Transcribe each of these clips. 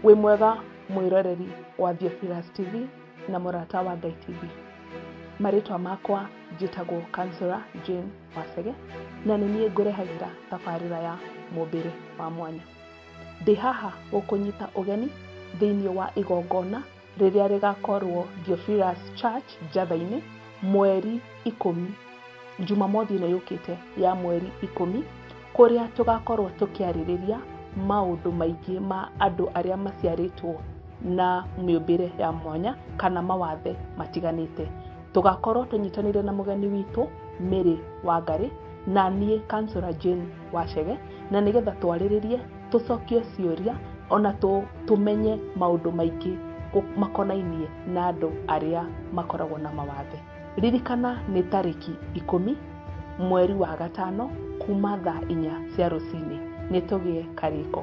Wĩ mwega mwĩroreri wa Theophilus TV na mũrata wa Ngai TV. Marĩtwa makwa njĩtagwo Counselor Jane Wacege na nĩ niĩ ngũrehagĩra tabarĩra ya mũmbĩre wa mwanya. Ndĩ haha gũkũnyita ũgeni thĩinĩ wa igongona rĩrĩa rĩgakorwo Theophilus Church Njatha-inĩ mweri 10, Jumamothi ĩno yũkĩte ya mweri 10, kũrĩa tũgakorwo tũkĩarĩrĩria maũndũ maingĩ ma andũ arĩa maciarĩtwo na mĩũmbĩre ya mwanya kana mawathe matiganĩte. Tũgakorwo tũnyitanĩire na mũgeni witũ Mary Wangari na niĩ Counselor Jane Wacege, na nĩgetha twarĩrĩrie, tũcokie ciũria ona tũmenye maũndũ maingĩ makonainie na andũ arĩa makoragwo na mawathe. Ririkana nĩ tarĩki 10 mweri wa 5 kuma thaa 4 cia rũcinĩ. Nĩ tũgĩe karĩko.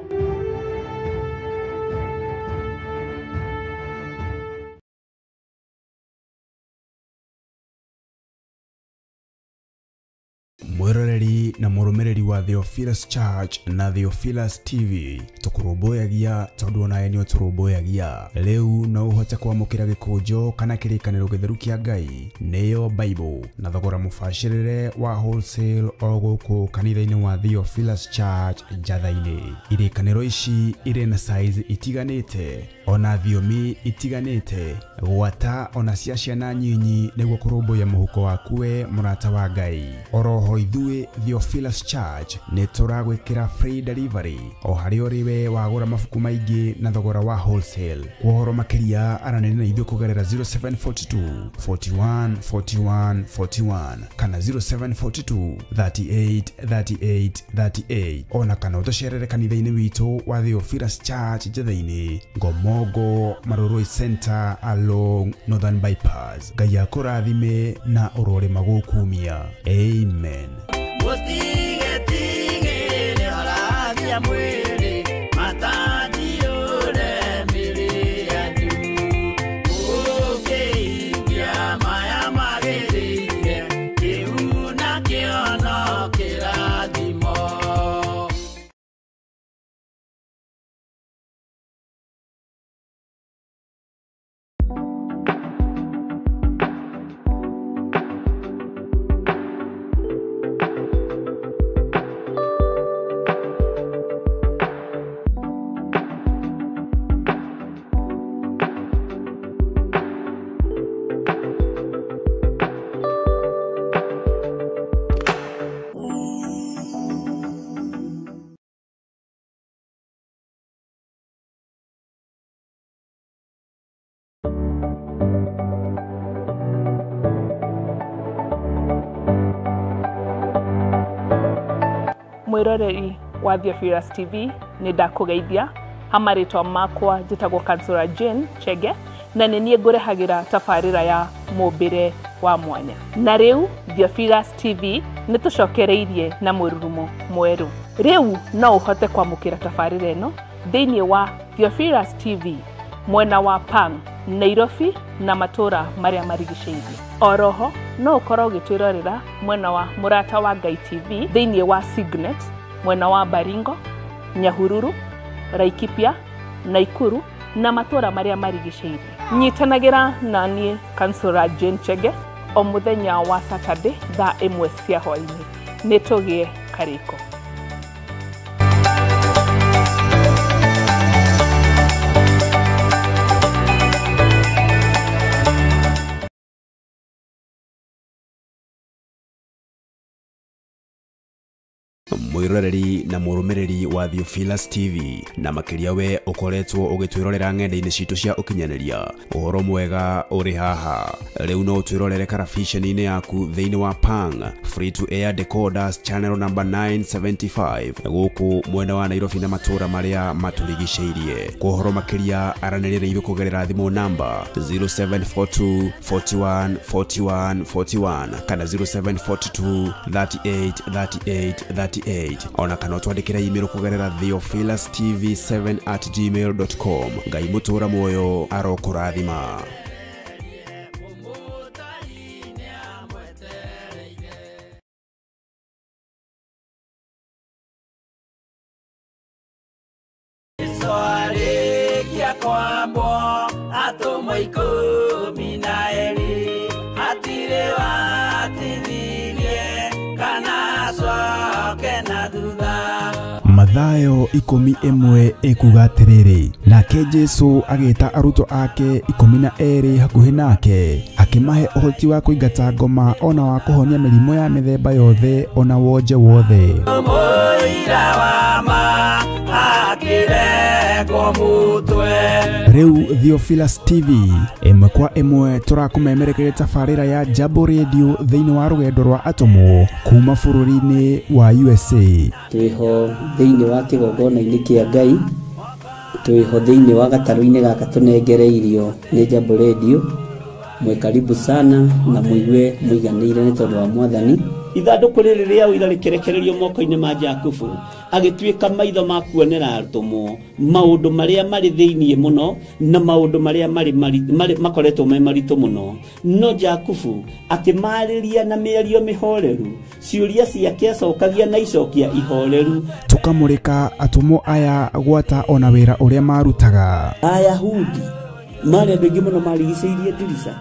Mwĩroreri na mũrũmĩrĩri wa Theophilus Church na Theophilus TV, tũkũrũmbũyagia tondũ onawe nĩ ũtũrũmbũyagia. Rĩu no ũhote kwamũkĩra gĩkũnjo kana kĩrĩkanĩro gĩtheru kĩa Ngai, nĩyo Bible, na thogora mũbacĩrĩre wa wholesale o gũkũ kanitha-inĩ wa Theophilus Church Njatha-inĩ. Irĩkanĩro ici irĩ na size itiganĩte ona thiomi itiganĩte, gwata ona cia ciana nyinyi, nĩguo kũrũmbũiya mũhuko waku we mũrata wa Ngai. Oroho ithuĩ Theophilus Church nĩ tũragwĩkĩra free delivery o harĩa ũrĩ we wagũra mabuku maingĩ na thogora wa wholesale. Kwa ũhoro makĩria aranĩria na ithuĩ kũgerera 0742 41 41 41 kana 0742 38 38 38, ona kana ũtũcerere kanitha-inĩ witũ wa Theophilus Church Njatha-inĩ, Ngomongo Marurui Center along Northern Bypass. Ngai akũrathime na ũrore magũkumia. Amen. Mwĩroreri wa Theophilus TV, nĩ ndakũgeithia. Ha marĩtwa makwa njĩtagwo Counselor Jane Chege na nĩ niĩ ngũrehagĩra tabarĩra ya mũmbĩre wa mwanya. Na rĩu Theophilus TV nĩ tũcokereirie na mũrurumo mwerũ. Rĩu no ũhote kwamũkĩra tabarĩra ĩno thĩinĩ wa Theophilus TV mwena wa Pang, Nairobi na matũra marĩa marigicĩirie. Oroho no ũkorwo ũgĩtwĩrorera mwena wa Mũrata wa Ngai TV thĩinĩ wa Signet, mwena wa Baringo, Nyahururu, Laikipia, Naikuru na matũra marĩa marigicĩirie. Nyitanagĩra na niĩ Counselor Jane Chege o mũthenya wa Saturday thaa 1 cia hwaĩ-inĩ. Nĩ tũgĩe karĩko. Mwĩroreri na mũrũmĩrĩri wa Theophilus TV, na makĩria we ũkoretwo ũgĩtwĩrorera ng'enda-inĩ citũ cia ũkinyanĩria, ũhoro mwega ũrĩ haha. Rĩu no ũtwĩrorere karabiceni-inĩ yaku thĩinĩ wa Pang Free to Air Decoders channel number 975 gũkũ mwena wa Nairobi na matũra marĩa matũrigicĩirie. Kwa ũhoro makĩria aranĩria na ithuĩ kũgerera thimũ namba 0742 41 41 41 kana 0742 38 38 38, ona kana ũtwandĩkĩre email kũgerera theophilustv7@gmail.com. Ngai mũtũra muoyo arokũrathima. Kwambwo atũmwo 12 hatirĩ watithirie kana acoke na thutha. Mathayo 11 ekuga atĩrĩrĩ, nake Jesu agĩta arutwo ake 12 hakuhĩ nake, akĩmahe ũhoti wa kũingata ngoma ona wa kũhonia mĩrimũ ya mĩthemba yothe ona wonje wothe. Mũira wa ma akĩrengwo mũtwe. Rĩu Theophilus TV ĩmwe kwa ĩmwe tũrakũmemerekeria tabarĩra ya Jambo Radio thĩinĩ wa rũgendo rwa atũmwo kuma bũrũri-inĩ wa USA. Twĩho thĩinĩ wa kĩgongona-inĩ kĩa Ngai, twĩho thĩinĩ wa gatarũ-inĩ gaka tũnengereirio nĩ Jambo Radio. Mwĩ karibu sana na mũigue mũiganĩire nĩ tondũ wa Mwathani. Ithandũkũ rĩrĩ rĩa ũira rĩkĩrekererio moko-inĩ ma Jakubu, agĩtuĩka maitho ma kuonera atũmwo maũndũ marĩa marĩ thĩinĩ mũno na maũndũ marĩa marĩ makoretwo me maritũ mũno. No Jakubu akĩmarĩria na mĩario mĩhoreru, ciũria ciake acokagia na icokia ihoreru. Tũkamũrĩka atũmwo aya gwata ona wĩra ũrĩa marutaga. Ayahudi marĩ andũ aingĩ mũno marigicĩirie ndirica.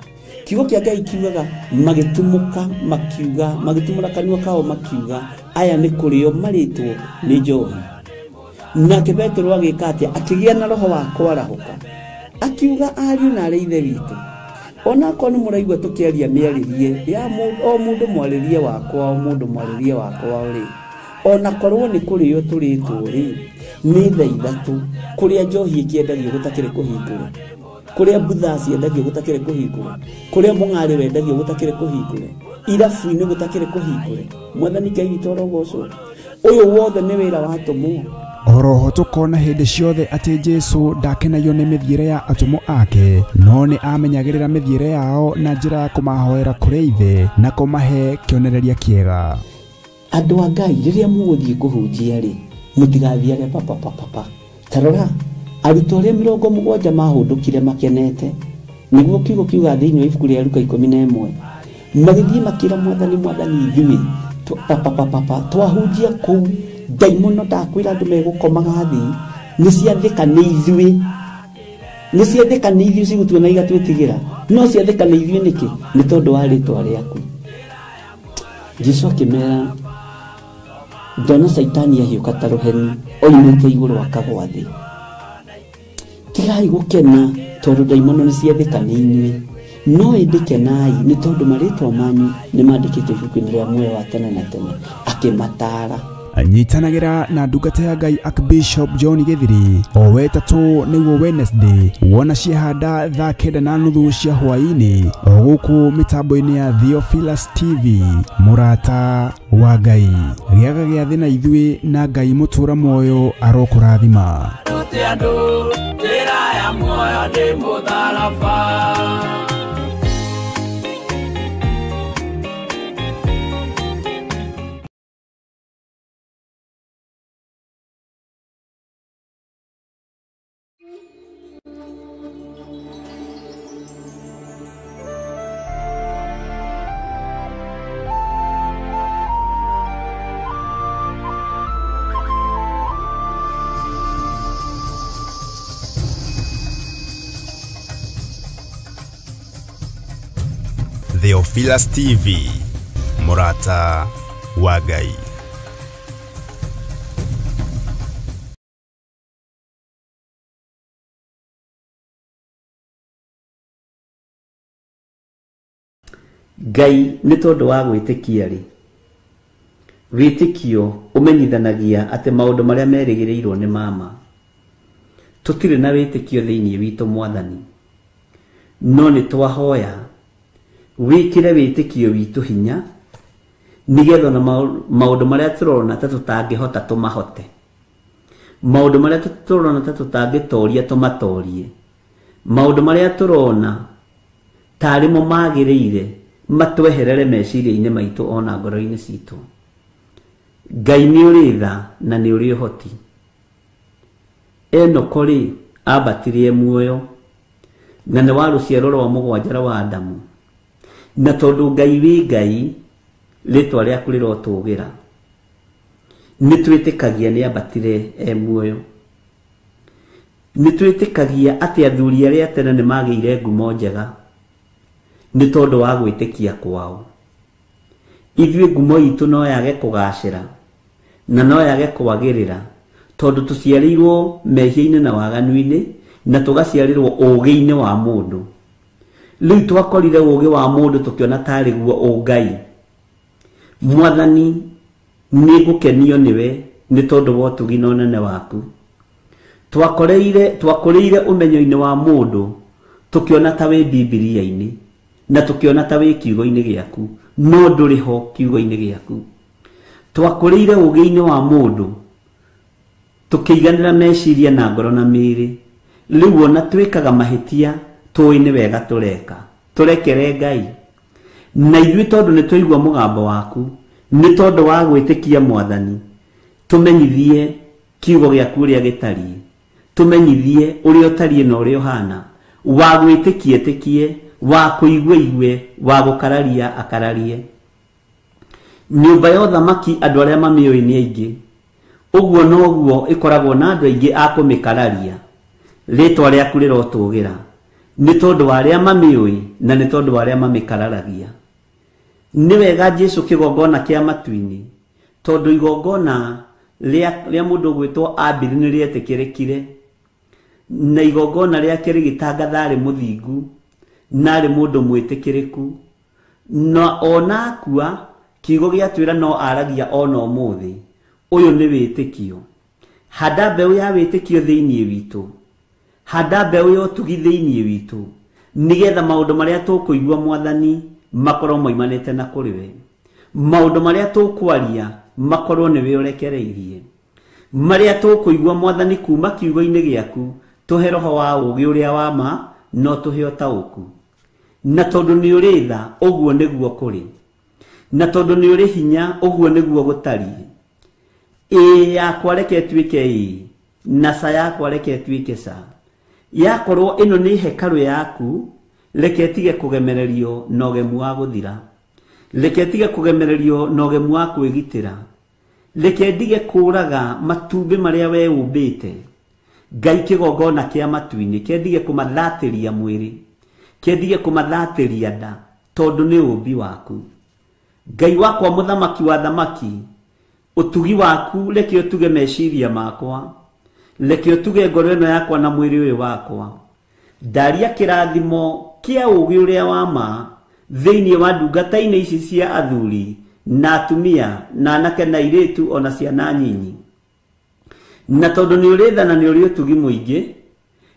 Kiugo kĩa Ngai kiugaga magĩtumũka makiuga, magĩtumũra kanua kao makiuga, aya nĩ kũrĩo marĩtwo nĩ njohi. Nake Petero agĩka atĩa? Akĩgĩa na roho wa kwarahũka, akiuga ariũ na arĩ ithe witũ, onakorwo nĩ mũraigua tũkĩaria mĩarĩrie ya o mũndũ mwarĩrie wakwa, o mũndũ mwarĩrie wakwa rĩ, onakorwo nĩ kũrĩo tũrĩtwo rĩ, nĩ thaa 3 kũrĩa njohi ĩkĩendagio gũtakĩrĩ kũhingũre, kũrĩa mbutha ciendagio gũtakĩrĩ kũhingũre, kũrĩa mũng'arĩ wendagio gũtakĩrĩ kũhingũre, irabu-inĩ gũtakĩrĩ kũhingũre. Mwathani Ngai witũ arogocwo. Ũyũ wothe nĩ wĩra wa atũmwo. Oroho tũkona hĩndĩ ciothe atĩ Jesu ndakenagio nĩ mĩthiĩre ya atũmwo ake, no nĩ amenyagĩrĩra mĩthiĩre yao na njĩra ya kũmahoera kũrĩ Ithe na kũmahe kĩonereria kĩega. Andũ a Ngai, rĩrĩa mũgũthiĩ kũhunjia rĩ, mũtigathiage papapapapa. Ta rora arutwo arĩa 70 mahũndũkire makenete, nĩguo kiugo kiuga thĩinĩ wa ibuku rĩa Luka 11, magĩthiĩ makĩra Mwathani, Mwathani ithuĩ papapapapa twahunjia kũu ndaimono ndakwĩra andũ megũkomaga thĩ, nĩ ciathĩka nĩ ithuĩ, nĩ ciathĩka nĩ ithuĩ cigũtuona igatwĩtigĩra, no ciathĩka nĩ ithuĩ nĩkĩ? Nĩ tondũ wa rĩtwa rĩaku. Jesu akĩmera, ndona Caitani ahiũka ta rũheni oimĩte igũrũ akagwa thĩ. Tigai gũkena tondũ ndaimono nĩ ciathĩka nĩ inyuĩ, no ĩndĩ kenai nĩ tondũ marĩtwa manyu nĩ mandĩkĩtwo ibuku-inĩ rĩa muoyo wa tene na tene. Akĩmataara. Nyitanagĩra na ndungata ya Ngai Archbishop John Githiri o wetatũ nĩguo Wednesday wona ciahanda thaa 9:30 cia hwaĩ-inĩ o gũkũ mĩtambo-inĩ ya Theophilus TV. Mũrata wa Ngai, gĩaga gĩathĩ na ithuĩ na Ngai mũtũra muoyo arokũrathima. Rute andũ njĩra ya muoyo nĩ mũtharaba. Theophilus TV, mũrata wa Ngai. Ngai nĩ tondũ wa gwĩtĩkia rĩ, wĩtĩkio ũmenyithanagia atĩ maũndũ marĩa merĩgĩrĩirwo nĩ mama. Tũtirĩ na wĩtĩkio thĩinĩ witũ Mwathani, no nĩ twahoya wĩkĩre wĩtĩkio witũ hinya, nĩgetha ona maũndũ marĩa tũrona ta tũtangĩhota tũmahote, maũndũ marĩa tũrona ta tũtangĩtoria tũmatorie, maũndũ marĩa tũrona tarĩ mo magĩrĩire matweherere meciria-inĩ maitũ ona ngoro-inĩ citũ. Ngai nĩ ũrĩ tha na nĩ ũrĩ ũhoti. Enoko rĩ, ambatirie muoyo na nĩ wa rũciaro rwa 7 rwa Adamu, na tondũ Ngai wĩ Ngai, rĩtwa rĩaku rĩrotũgĩra. Nĩ twĩtĩkagia nĩ ambatire e muoyo. Nĩ twĩtĩkagia atĩ athuri arĩa tene nĩ magĩire ngumo njega nĩ tondũ wa gwĩtĩkia kwao. Ithuĩ ngumo itũ no yage kũgacĩra na no yage kwagĩrĩra tondũ tũciarĩirwo mehia-inĩ na waganu-inĩ na tũgaciarĩrwo ũũgĩ-inĩ wa mũndũ. Rĩu twakorire ũũgĩ wa mũndũ tũkĩona tarĩ guo ũngai. Mwathani, nĩ ngũkenio nĩwe nĩ tondũ wa ũtugi na ũnene waku. Twakũrĩire ũmenyo-inĩ wa mũndũ tũkĩona ta wĩ Bibilia-inĩ na tũkĩona ta wĩ kiugo-inĩ gĩaku, no ndũrĩ ho kiugo-inĩ gĩaku. Twakũrĩire ũũgĩ-inĩ wa mũndũ tũkĩiganĩra meciria na ngoro na mĩĩrĩ. Rĩu ona twĩkaga mahĩtia tũĩ nĩ wega tũreka, tũrekere Ngai. Na ithuĩ tondũ nĩ twaigua mũgambo waku, nĩ tondũ wa gwĩtĩkia Mwathani, tũmenyithie kiugo gĩaku ũrĩa gĩtariĩ, tũmenyithie ũrĩa ũtariĩ na ũrĩa ũhana. Wa gwĩtĩkia ĩtĩkie, wa kũigua igue, wa gũkararia akararie. Nyũmba ya ũthamaki andũ arĩa mamĩũĩ nĩ aingĩ, ũguo noguo ĩkoragwo na andũ aingĩ a kũmĩkararia. Rĩtwa rĩaku rĩrotũgĩra nĩ tondũ wa arĩa mamĩũĩ na nĩ tondũ wa arĩa mamĩkararagia. Nĩ wega Jesũ kĩgongona kĩa matu-inĩ, tondũ igongona rĩa mũndũ ũgwĩtwo Abili nĩ rĩetĩkĩrĩkire, na igongona rĩake rĩgĩtangatha arĩ mũthingu na arĩ mũndũ mwĩtĩkĩrĩku, na ona akua kiugo gĩatwĩra no aragia ona ũmũthĩ. Ũyũ nĩ wĩtĩkio. Handa mbeũ ya wĩtĩkio thĩinĩ witũ, handa mbeũ ya ũtugi thĩinĩ witũ, nĩgetha maũndũ marĩa tũkũigua Mwathani makorwo moimanĩte na kũrĩ we, maũndũ marĩa tũkwaria makorwo nĩwe ũrekereirie, marĩa tũkũigua Mwathani kuma kiugo-inĩ gĩaku, tũhe roho wa ũũgĩ ũrĩa wa ma no tũhe ũtaũku. Na tondũ nĩ ũrĩ tha, ũguo nĩguo kũrĩ, na tondũ nĩ ũrĩ hinya, ũguo nĩguo gũtariĩ. Ĩĩ yakwa reke ĩtuĩke ĩĩ, na ca yakwa reke ĩtuĩke ca. Yakorwo ĩno nĩ hekarũ yaku, reke ĩtige kũgemererio na ũgemu wa gũthira, reke ĩtige kũgemererio na ũgemu wa kwĩgitĩra, reke ndige kũraga matumbĩ marĩa we ũmbĩte. Ngai kĩgongona kĩa matu-inĩ, kendige kũmathatĩria mwĩrĩ, kendige kũmathatĩria nda, tondũ nĩ ũmbi waku. Ngai wakwa mũthamaki wa thamaki, ũtugi waku reke ũtuge meciria makwa, reke ũtuge ngoro ĩno yakwa na mwĩrĩ ũyũ wakwa. Ndaria kĩrathimo kĩa ũũgĩ ũrĩa wa ma thĩinĩ wa ndungata-inĩ ici cia athuri na atumia na anake na airĩtu ona ciana nyinyi. Na tondũ nĩ ũrĩ tha na nĩ ũrĩ ũtugi mũingĩ,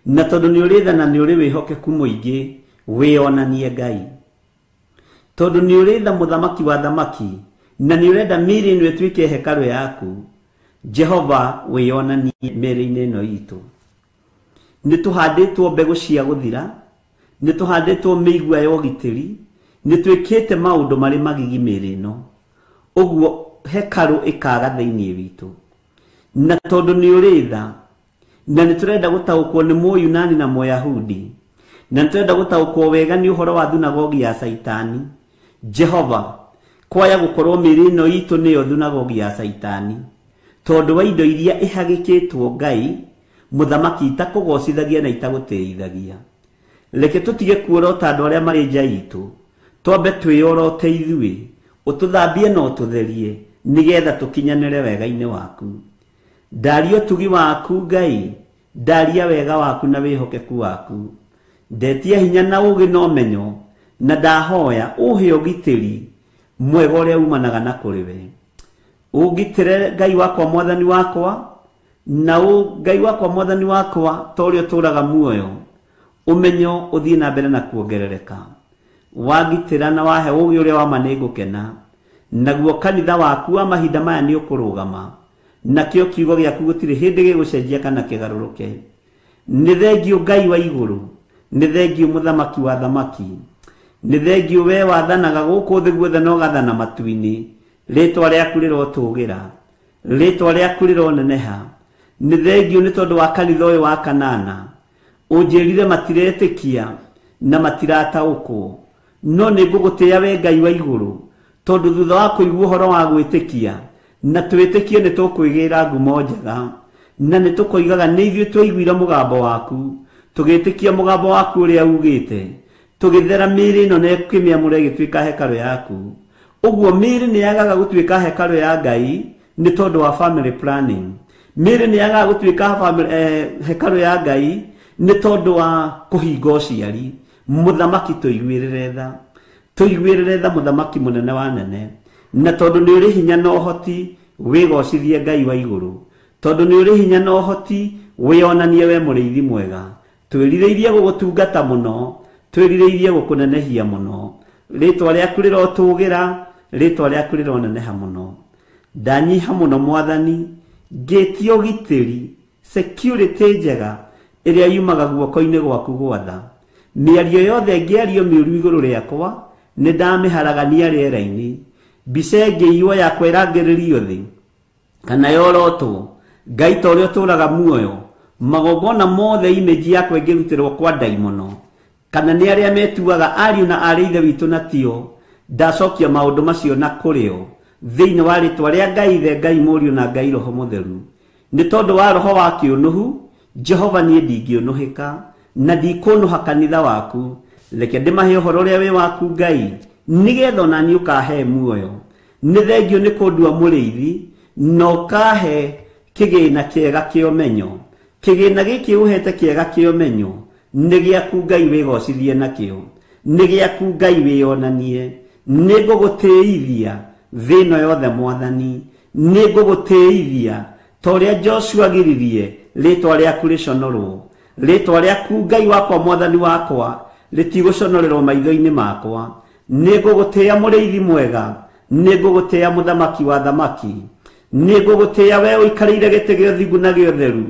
na tondũ nĩ ũrĩ tha na nĩ ũrĩ wĩhokeku mũingĩ, wĩonanie Ngai. Tondũ nĩ ũrĩ tha mũthamaki wa thamaki, na nĩ ũrenda mĩĩrĩ ĩno ĩtuĩke hekarũ yaku, Jehova wĩonanie mĩĩrĩ-inĩ ĩno itũ. Nĩ tũhandĩtwo mbegũ cia gũthira, nĩ tũhandĩtwo mĩigua ya ũgitĩri, nĩ twĩkĩte maũndũ marĩ magigi mĩĩrĩ ĩno, ũguo hekarũ ĩkaga thĩinĩ witũ. Na tondũ nĩ ũrĩ tha, na nĩ tũrenda gũtaũkwo nĩ Mũyunani na Mũyahudi, na nĩ tũrenda gũtaũkwo wega nĩ ũhoro wa thunagogi ya Caitani, Jehova kwaya gũkorwo mĩĩrĩ ĩno itũ nĩyo thunagogi ya Caitani, tondũ wa indo iria ĩhagĩkĩtwo Ngai mũthamaki itakũgocithagia na itagũtĩithagia. Reke tũtige kuorota andũ arĩa marĩ nja itũ, twambe twĩyorote ithuĩ, ũtũthambie na ũtũtherie, nĩgetha tũkinyanĩre wega-inĩ waku. Ndaria ũtugi waku Ngai, ndaria wega waku na wĩhokeku waku. Ndetia hinya na ũũgĩ na ũmenyo, na ndahoya ũhe ũgitĩri mwega ũrĩa umanaga na kũrĩ we. Ũngitĩre Ngai wakwa Mwathani wakwa, na Ngai wakwa Mwathani wakwa ta ũrĩa ũtũũraga muoyo, ũmenyo ũthiĩ na mbere na kuongerereka. Wangitĩra na wahe ũũgĩ ũrĩa wa ma nĩ ngũkena, naguo kanitha waku wa mahinda maya nĩ ũkũrũgama, nakĩo kiugo gĩaku gũtirĩ hĩndĩ gĩgũcenjia kana kĩgarũrũke. Nĩ thengio Ngai wa igũrũ, nĩ thengio mũthamaki wa thamaki, nĩ thengio we wathanaga gũkũ thĩ guothe na ũgathana matu-inĩ. Rĩtwa rĩaku rĩrotũgĩra, rĩtwa rĩaku rĩroneneha. Nĩ thengio nĩ tondũ wa kanitha ũyũ wa Kanana, ũnjĩrire matiretĩkia na matirataũkwo, no nĩ ngũgũtĩĩa we Ngai wa igũrũ, tondũ thutha wa kũigua ũhoro wa gwĩtĩkia na twĩtĩkie nĩ tũkwĩgĩra ngumo njega, Na nĩ tũkoigaga nĩ ithuĩ twaiguire mũgambo waku, tũgĩtĩkia mũgambo waku ũrĩa ugĩte, tũgĩthera mĩĩrĩ ĩno na ĩkĩmĩamũra ĩgĩtuĩka hekarũ yaku. Ũguo mĩĩrĩ nĩ yagaga gũtuĩka hekarũ ya Ngai nĩ tondũ wa family planning. Mĩĩrĩ nĩ yagaga gũtuĩka hekarũ ya Ngai nĩ tondũ wa kũhinga ũciari. Mũthamaki tũiguĩrĩre tha, tũiguĩrĩre tha mũthamaki mũnene wa nene. Na tondũ nĩ ũrĩ hinya na ũhoti, wĩgocithie Ngai wa igũrũ. Tondũ nĩ ũrĩ hinya na ũhoti, wĩonanie we mũrĩithi mwega. Twĩrirĩirie gũgũtungata mũno, twĩrirĩirie gũkũnenehia mũno. Rĩtwa rĩaku rĩrotũgĩra, rĩtwa rĩaku rĩroneneha mũno. Ndanyiha mũno mwathani, ngĩtie ũgitĩri, security njega ĩrĩa yumaga guoko-inĩ gwaku gwatha. Mĩario yothe ĩngĩario mĩũru igũrũ rĩakwa, nĩ ndamĩharagania rĩera-inĩ. Mbica ĩngĩiywo yakwa ĩrangĩrĩrio thĩ kana yorotwo, Ngai ta ũrĩa ũtũũraga muoyo, magongona mothe image yakwa ĩngĩrutĩrwo kwa ndaimono, kana nĩ arĩa metuaga ariũ na aarĩ ithe witũ na tio, ndacokia maũndũ macio na kũrĩo thĩinĩ wa rĩtwa rĩa Ngai Ithe, Ngai Mũriũ na Ngai Roho Mũtheru. Nĩ tondũ wa roho wa kĩũnũhu, Jehova niĩ ndingĩũnũhĩka na ndikũnũha kanitha waku. Reke ndĩmahe ũhoro ũrĩa wĩ waku Ngai, nĩgetha ona niĩ ũkahe muoyo. Nĩ thengio nĩ kũndua mũrĩithi, na ũkahe kĩgĩna kĩega kĩa ũmenyo. Kĩgĩna gĩkĩ ũhete kĩega kĩa ũmenyo nĩ gĩaku Ngai wĩgocithie nakĩo, nĩ gĩaku Ngai wĩonanie. Nĩ ngũgũtĩithia thĩ ĩno yothe mwathani, nĩ ngũgũtĩithia ta ũrĩa Joshua agiririe rĩtwa rĩaku rĩconorwo. Rĩtwa rĩaku Ngai wakwa mwathani wakwa rĩtigũconorerwo maitho-inĩ makwa. Nĩ ngũgũtĩĩa mũrĩithi mwega, nĩ ngũgũtĩĩa mũthamaki wa thamaki, nĩ ngũgũtĩĩa we ũikarĩire gĩtĩ gĩa ũthingu na gĩa ũtheru,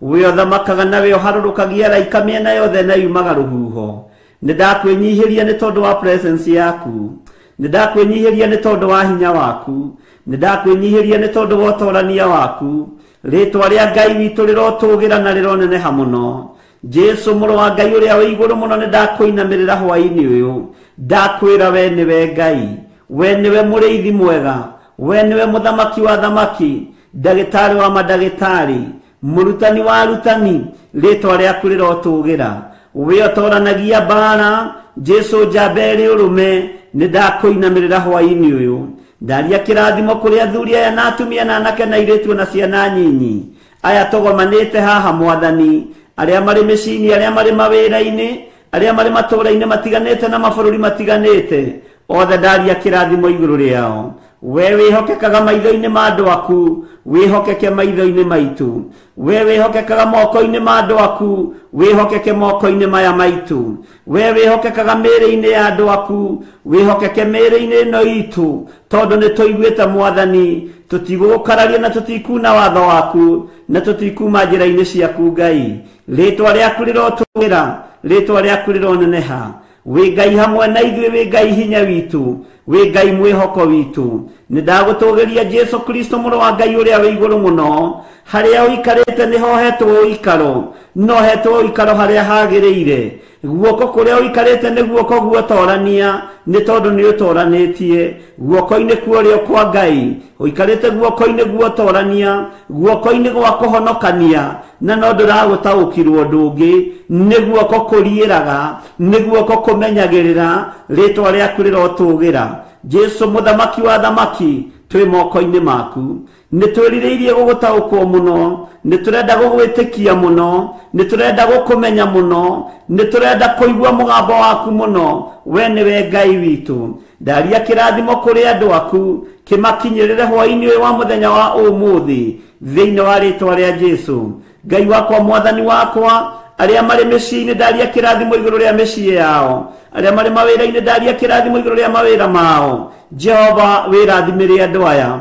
we ũthamakaga na we ũharũrũkagia araika mĩena yothe na yumaga rũhuho. Nĩ ndakwĩnyihĩria nĩ tondũ wa presence yaku, nĩ ndakwĩnyihĩria nĩ tondũ wa hinya waku, nĩ ndakwĩnyihĩria nĩ tondũ wa ũtorania waku. Rĩtwa rĩa Ngai witũ rĩrotũgĩra na rĩroneneha mũno. Jesu mũrũ wa Ngai ũrĩa wĩ igũrũ mũno, nĩ ndakũinamĩrĩra hwaĩ-inĩ ũyũ. Ndakwĩra we nĩwe Ngai, we nĩwe mũrĩithi mwega, we nĩwe mũthamaki wa thamaki, ndagĩtarĩ wa mandagĩtarĩ, mũrutani wa arutani. Rĩtwa rĩaku rĩrotũgĩra. We ũtoranagia mbara, Jesu njamba ĩrĩ ũrũme, nĩ ndakũinamĩrĩra hwaĩ-inĩ ũyũ. Ndaria kĩrathimo kũrĩ athuri aya na atumia na anake na airĩtu na ciana nyinyi aya tũgomanĩte haha mwathani, arĩa marĩ mĩciĩ-inĩ, arĩa marĩ mawĩra-inĩ, arĩa marĩ matũũra-inĩ matiganĩte na mabũrũri matiganĩte, othe ndaria kĩrathimo igũrũ rĩao. We wĩhokekaga maitho-inĩ ma andũ aku, wĩhokeke maitho-inĩ maitũ. We wĩhokekaga moko-inĩ ma andũ aku, wĩhokeke moko-inĩ maya maitũ. We wĩhokekaga mĩĩrĩ-inĩ ya andũ aku, wĩhokeke mĩĩrĩ-inĩ ĩno itũ, tondũ nĩ tũiguĩte mwathani, tũtigũgũkararia na tũtikuna watho waku, na tũtikuma njĩra-inĩ ciaku Ngai. Rĩtwa rĩaku rĩrotũgĩra, rĩtwa rĩaku rĩroneneha. Wĩ Ngai hamwe na ithuĩ, wĩ Ngai hinya witũ, wĩ Ngai mwĩhoko witũ. Nĩ ndagũtũgĩria Jesu Kristo mũrũ wa Ngai ũrĩa wĩ igũrũ mũno. Harĩa ũikarĩte nĩho hetwo ũikaro, no hetwo ũikaro harĩa hagĩrĩire. Guoko kũrĩa ũikarĩte nĩ guoko guotorania, nĩ tondũ nĩ ũtoranĩtie. Guoko-inĩ kuorĩo kwa Ngai ũikarĩte guoko-inĩ guotorania, guoko-inĩ gwa kũhonokania, na no ndũragũtaũkĩrwo ũndũ ũngĩ. Nĩ guoko kũriĩraga, nĩ guoko kũmenyagĩrĩra. Rĩtwa rĩaku rĩrotũgĩra. Jesu mũthamaki wa thamaki, twĩ moko-inĩ maku. Nĩ twĩrirĩirie gũgũtaũkwo mũno, nĩ tũrenda gũgwĩtĩkia mũno, nĩ tũrenda gũkũmenya mũno, nĩ tũrenda kũigua mũgambo waku mũno. We nĩwe Ngai witũ. Ndaria kĩrathimo kũrĩ andũ aku, kĩmakinyĩrĩre hwaĩ-inĩ ũyũ wa mũthenya wa ũmũthĩ, thĩinĩ wa rĩtwa rĩa Jesu. Ngai wakwa, mwathani wakwa, arĩa marĩ mĩciĩ-inĩ ndaria kĩrathimo igũrũ rĩa mĩciĩ yao, arĩa marĩ mawĩra-inĩ ndaria kĩrathimo igũrũ rĩa mawĩra mao. Jehova wĩrathimĩre andũ aya.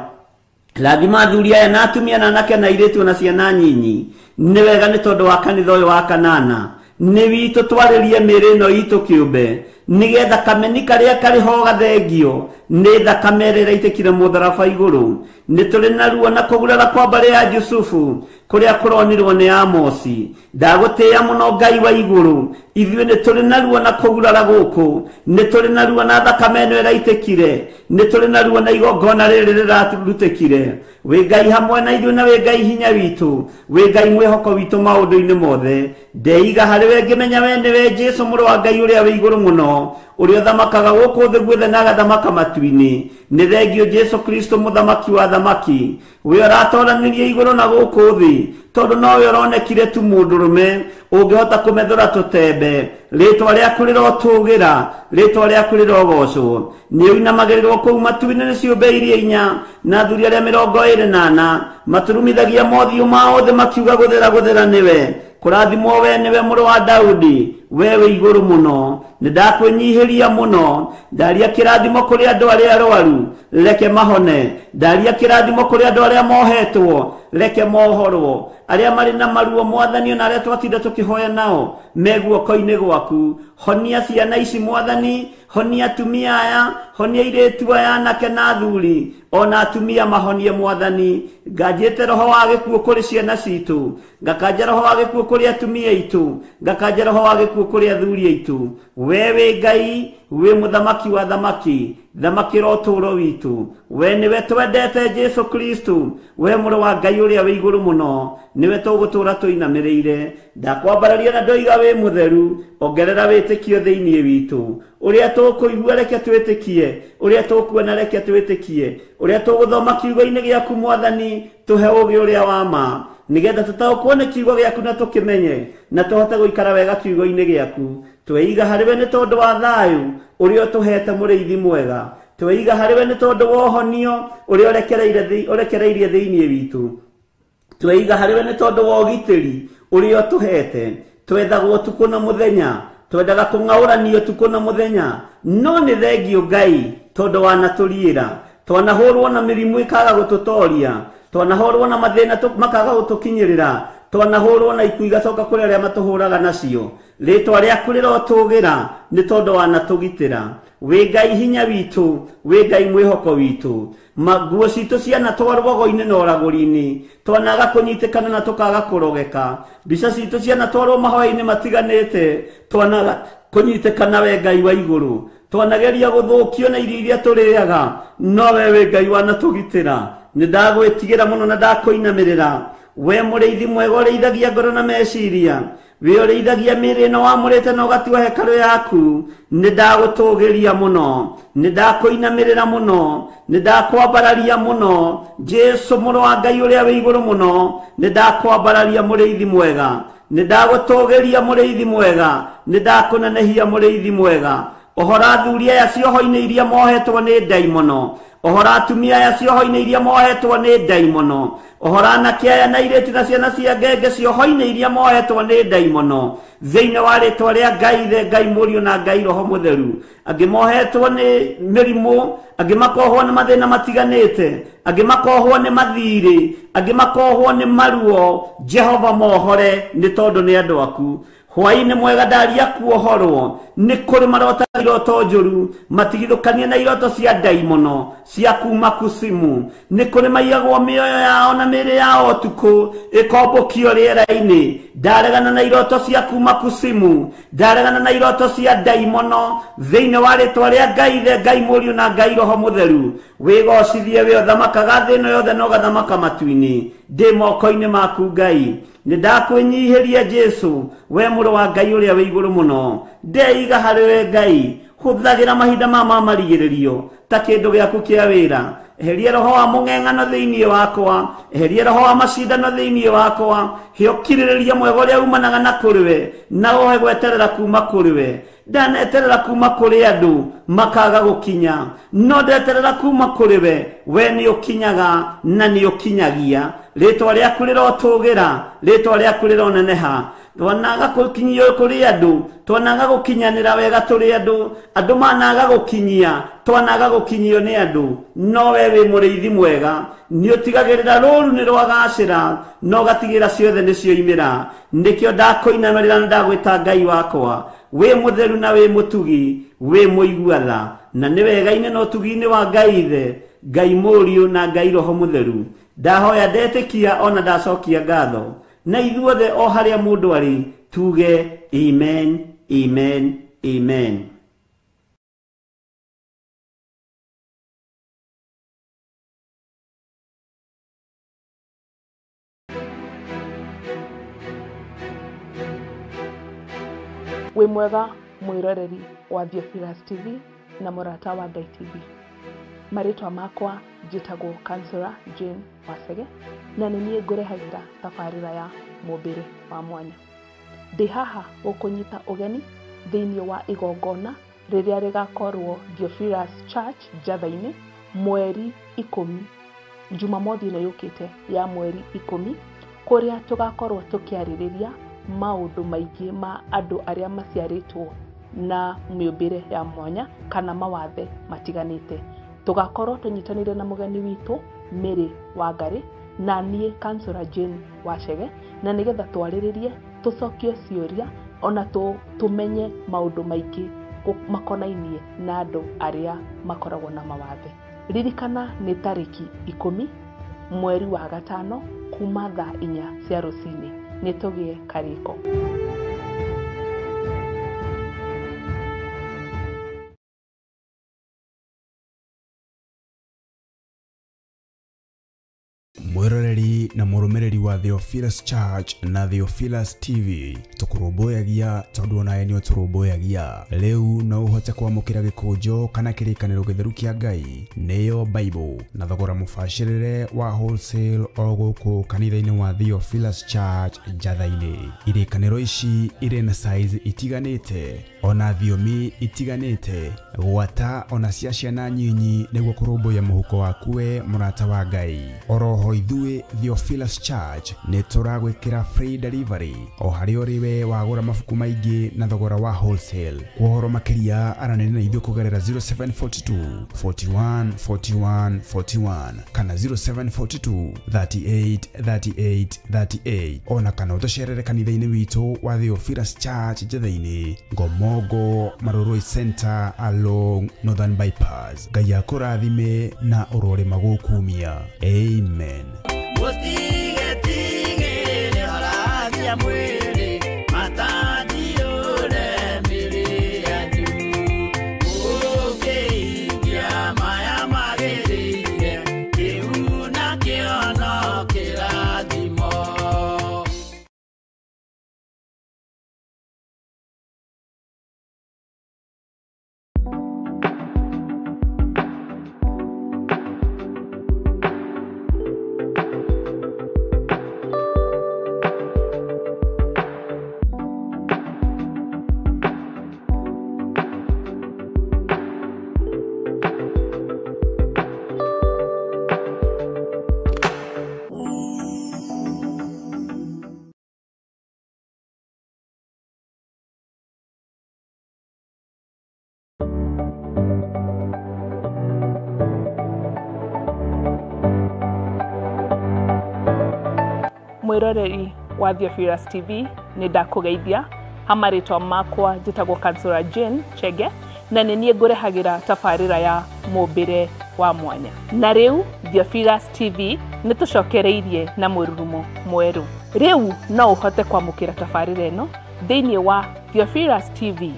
Rathima athuri aya na atumia na anake na airĩtu na ciana nyinyi. Nĩ wega nĩ tondũ wa kanitha ũyũ wa kanana nĩ witũ twarĩrie mĩĩrĩ ĩno itũ kĩũmbe. Nĩgetha kameni karĩa karĩ ho gathengio nĩ thakame ĩrĩa ĩraitĩkire mũtharaba igũrũ. Nĩ tũrĩ na ruo na kũgurara kwa mbarĩ ya Jusufu kũrĩa kũronirwo nĩ Amosi. Ndagũtĩĩa mũno Ngai wa igũrũ, ithuĩ nĩ tũrĩ na ruo na kũgurara gũkũ, nĩ tũrĩ na ruo na thakame ĩno ĩraitĩkire, nĩ tũrĩ na ruo na igongona rĩrĩ rĩrarutĩkire. Wĩ Ngai hamwe na ithuĩ na wĩ Ngai hinya witũ, wĩ Ngai mwĩhoko witũ maũndũ-inĩ mothe. Ndeiga harĩ we ngĩmenya we nĩwe Jesũ mũrũ wa Ngai ũrĩa wĩ igũrũ mũno, ũrĩa ũthamakaga gũkũ thĩ guothe na agathamaka matu-inĩ. Nĩ thengio Jesũ Kristo mũthamaki wa thamaki, we ũratoranirie igũrũ na gũkũ thĩ, tondũ nowe ũronekire tu mũndũrũme ũngĩhota kũmethũra tũtembe. Rĩtwa rĩaku rĩrotũgĩra, rĩtwa rĩaku rĩrogocwo. Nĩ ũinamagĩrĩrwo kũu matu-inĩ nĩ ciũmbe iria inya na athuri arĩa 24 maturumithagia mothiũ mao thĩ makiuga gũthera gũthera nĩwe. Kũrathimwo we nĩwe mũrũ wa Daudi, we wĩ igũrũ mũno. Nĩ ndakwĩnyihĩria mũno, ndaria kĩrathimo kũrĩ andũ arĩa arwaru, reke mahone. Ndaria kĩrathimo kũrĩ andũ arĩa mohetwo, reke mohorwo. Arĩa marĩ na maruo Mwathani, ona arĩa twatinda tũkĩhoya nao me guoko-inĩ gwaku. Honia ciana ici Mwathani, honia atumia aya, honia airĩtu aya anake na athuri, ona atumia mahonie Mwathani. Nganjĩte roho wa gĩkuũ kũrĩ ciana citũ, ngakanja roho wa gĩkuũ kũrĩ atumia aitũ, ngakanja roho wa gĩkuũ kũrĩ athuri aitũ. We wĩ Ngai, wĩ mũthamaki wa thamaki, thamakĩra ũtũũro witũ. We nĩwe twendete Jesũ Kristo, we mũrũ wa Ngai ũrĩa wĩ igũrũ mũno, nĩwe tũgũtũũra tũinamĩrĩire. Ndakwambararia na ndoiga wĩ mũtheru, ongerera wĩtĩkio thĩinĩ witũ. Ũrĩa tũkũigua reke twĩtĩkie, ũrĩa tũkuona reke twĩtĩkie, ũrĩa tũgũthoma kiugo-inĩ gĩaku Mwathani, tũhe ũũgĩ ũrĩa wa ma, nĩgetha tũtaũkwo nĩ kiugo gĩaku na tũkĩmenye, na tũhote gũikara wega kiugo-inĩ gĩaku. Tweiga harĩ we nĩ tondũ wa thayũ ũrĩa ũtũhete mũrĩithi mwega. Tweiga harĩ we nĩ tondũ wa ũhonio ũrĩa ũrekereirie thĩinĩ witũ. Tweiga harĩ we nĩ tondũ wa ũgitĩri ũrĩa ũtũhete. Twethagwo ũtukũ na mũthenya, twendaga kũng'aũranio ũtukũ na mũthenya, no nĩ thengio Ngai tondũ wanatũriĩra. Twanahũrwo na mĩrimũ ĩkaga gũtũtoria, twanahũrwo na mathĩna makaga gũtũkinyĩrĩra, twanahũrwo na ikuũ igacoka kũrĩ arĩa matũhũraga nacio. Rĩtwa rĩaku rĩrotũgĩra nĩ tondũ wanatũgitĩra. Wĩ Ngai hinya witũ, wĩ Ngai mwĩhoko witũ. Nguo citũ cianatwarwo rwago-inĩ na ũragũri-inĩ, twanaga kũnyitĩkana na tũkaga kũrogeka. Mbica citũ cianatwarwo mahoya-inĩ matiganĩte, twanaga kũnyitĩkana we Ngai wa igũrũ. Twanageria gũthũkio na irio iria tũrĩaga, no we wĩ Ngai wanatũgitĩra. Nĩ ndagwĩtigĩra mũno na ndakũinamĩrĩra. We mũrĩithi mwega ũrĩithagia ngoro na meciria, wĩ ũrĩithagia mĩĩrĩ ĩno wamũrĩte na ũgatua hekarũ yaku. Nĩ ndagũtũgĩria mũno, nĩ ndakũinamĩrĩra mũno, nĩ ndakwambararia mũno. Jesũ mũrũ wa Ngai ũrĩa wĩ igũrũ mũno, nĩ ndakwambararia mũrĩithi mwega, nĩ ndagũtũgĩria mũrĩithi mwega, nĩ ndakũnenehia mũrĩithi mwega. Ũhora athuri aya cioho-inĩ iria mohetwo nĩ ndaimono, ũhora atumia aya cioho-inĩ iria mohetwo nĩ ndaimono, ũhora anake aya na airĩtu na ciana cia ngenge cioho-inĩ iria mohetwo nĩ ndaimono, thĩinĩ wa rĩtwa rĩa Ngai Ithe, Ngai Mũriũ na Ngai Roho Mũtheru. Angĩ mohetwo nĩ mĩrimũ, angĩ makohwo nĩ mathĩna matiganĩte, angĩ makohwo nĩ mathirĩ, angĩ makohwo nĩ maruo. Jehova mohore nĩ tondũ nĩ andũ aku. Hwaĩ-inĩ mwega ndaria kuohorwo nĩ kũrĩ marota iroto njũru, matigithũkanie na iroto cia ndaimono cia kuma kusimu. Nĩ kũrĩ maiyagwo mĩoyo yao na mĩĩrĩ yao ũtukũ ĩkombũkio rĩera-inĩ. Ndaregana na iroto cia kuma kusimu, ndaregana na iroto cia ndaimono thĩinĩ wa rĩtwa rĩa Ngai Ithe, Ngai Mũriũ na Ngai Roho Mũtheru. Wĩgocithie we ũthamakaga thĩ ĩno yothe na ũgathamaka matu-inĩ. Ndĩ moko-inĩ maku Ngai, nĩ ndakwĩnyihĩria Jesũ, we mũrũ wa Ngai ũrĩa wĩ igũrũ mũno. Ndeiga harĩ we Ngai, hũthagĩra mahinda ma marigĩrĩrio ta kĩndũ gĩaku kĩa wĩra. Eheria roho wa mũng'eng'ano thĩinĩ wakwa, eheria roho wa macindano thĩinĩ wakwa. He ũkirĩrĩria mwega ũrĩa umanaga na kũrĩ we, na ũhe gweterera kuma kũrĩ we. Ndaneterera kuma kũrĩ andũ makaga gũkinya, no ndeterera kuma kũrĩ we. We nĩ ũkinyaga na nĩ ũkinyagia. Rĩtwa rĩaku rĩrotũgĩra, rĩtwa rĩaku rĩroneneha. Twanaga gũkinyio kũrĩ andũ, twanaga gũkinyanĩra wega tũrĩ andũ, andũ managa gũkinyia, twanaga gũkinyio nĩ andũ, no we wĩ mũrĩithi mwega. Nĩ ũtigagĩrĩra rũru nĩ rwagacĩra, no ũgatigĩrĩra ciothe nĩ cioimĩra. Nĩkĩo ndakũinamĩrĩra na ndagwĩta Ngai wakwa. Wĩ mũtheru na wĩ mũtugi, wĩ mũigua tha, na nĩ wega-inĩ na ũtugi-inĩ wa Ngai Ithe, Ngai Mũriũ na Ngai Roho Mũtheru. Ndahoya ndetĩkia ona ndacokia ngatho, na ithuothe o harĩa mũndũ arĩ tuge amen, amen, amen. Wĩ mwega mwĩroreri wa Theophilus TV na mũrata wa Ngai TV. Marĩtwa makwa njĩtagwo Counselor Jane Wacege na nĩ niĩ ngũrehagĩra tabarĩra ya mũmbĩre wa mwanya. Ndĩ haha gũkũnyita ũgeni thĩinĩ wa igongona rĩrĩa rĩgakorwo Theophilus Church Njatha-inĩ mweri 10, Jumamothi ĩno yũkĩte ya mweri 10, kũrĩa tũgakorwo tũkĩarĩrĩria maũndũ maingĩ ma andũ arĩa maciarĩtwo na mĩũmbĩre ya mwanya kana mawathe matiganĩte. Tũgakorwo tũnyitanĩire na mũgeni witũ Mary Wangari na niĩ Counselor Jane Wacege, na nĩgetha twarĩrĩrie, tũcokie ciũria ona tũmenye maũndũ maingĩ makonainie na andũ arĩa makoragwo na mawathe. Ririkana nĩ tarĩki 10 mweri wa 5 kuma thaa 4 cia rũcinĩ. Nĩ tũgĩe karĩko. Mwĩroreri na mũrũmĩrĩri wa Theophilus Church na Theophilus TV, tũkũrũmbũyagia tondũ onawe nĩ ũtũrũmbũyagia. Rĩu no ũhote kwamũkĩra gĩkũnjo kana kĩrĩkanĩro gĩtheru kĩa Ngai, nĩyo Bible, na thogora mũbacĩrĩre wa wholesale o gũkũ kanitha-inĩ wa Theophilus Church Njatha-inĩ. Irĩkanĩro ici irĩ na size itiganĩte ona thiomi itiganĩte, gwata ona cia ciana nyinyi, nĩguo kũrũmbũiya mũhuko waku we mũrata wa Ngai. Oroho ithuĩ Theophilus Church nĩ tũragwĩkĩra free delivery o harĩa ũrĩ we wagũra mabuku maingĩ na thogora wa wholesale. Kwa ũhoro makĩria aranĩria na ithuĩ kũgerera 0742 41 41 41 kana 0742 38 38 38, ona kana ũtũcerere kanitha-inĩ witũ wa Theophilus Church Njatha-inĩ, Ngomongo Marurui Center along Northern Bypass. Ngai akũrathime na ũrorĩma gũkumia. Amen. Mwĩroreri wa Theophilus TV, nĩ ndakũgeithia. Ha marĩtwa makwa njĩtagwo Counselor Jane Chege na nĩ niĩ ngũrehagĩra tabarĩra ya mũmbĩre wa mwanya. Na rĩu Theophilus TV nĩ tũcokereirie na mũrurumo mwerũ. Rĩu no ũhote kwamũkĩra tabarĩra ĩno thĩinĩ wa Theophilus TV